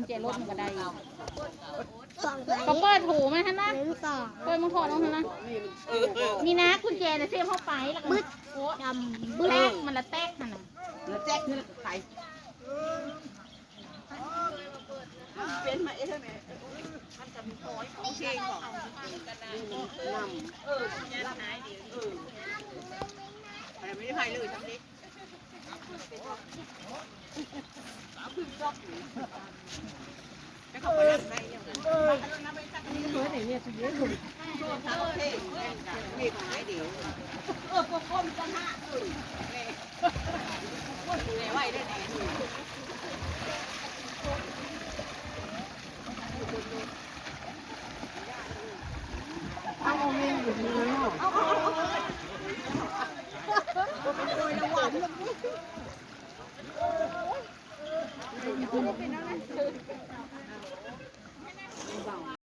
ແຈລົດມັນກໍໄດ້ຢູ່ ກໍເປີດຫູມັນຫັ້ນນະ ເປີດມັນຖອດອອກຫັ້ນນະ ມີນາກຸນແຈນະ ເສຍບເຂົ້າໄປ ແລ້ວກໍ ບຶດ ໂອ້ ດຳບຶດ ແຕກ ມັນລະແຕກຫັ້ນນະ ແຕກຄືໄປ ເປັນມາເອງແມ່ ມັນກໍມີຂອງເຊງຂອງ ນຳ ເອີ ເອີ ແຕ່ບໍ່ໄດ້ໃຜເລີຍ ເອົາ ເອົາ ເອົາ ເອົາ.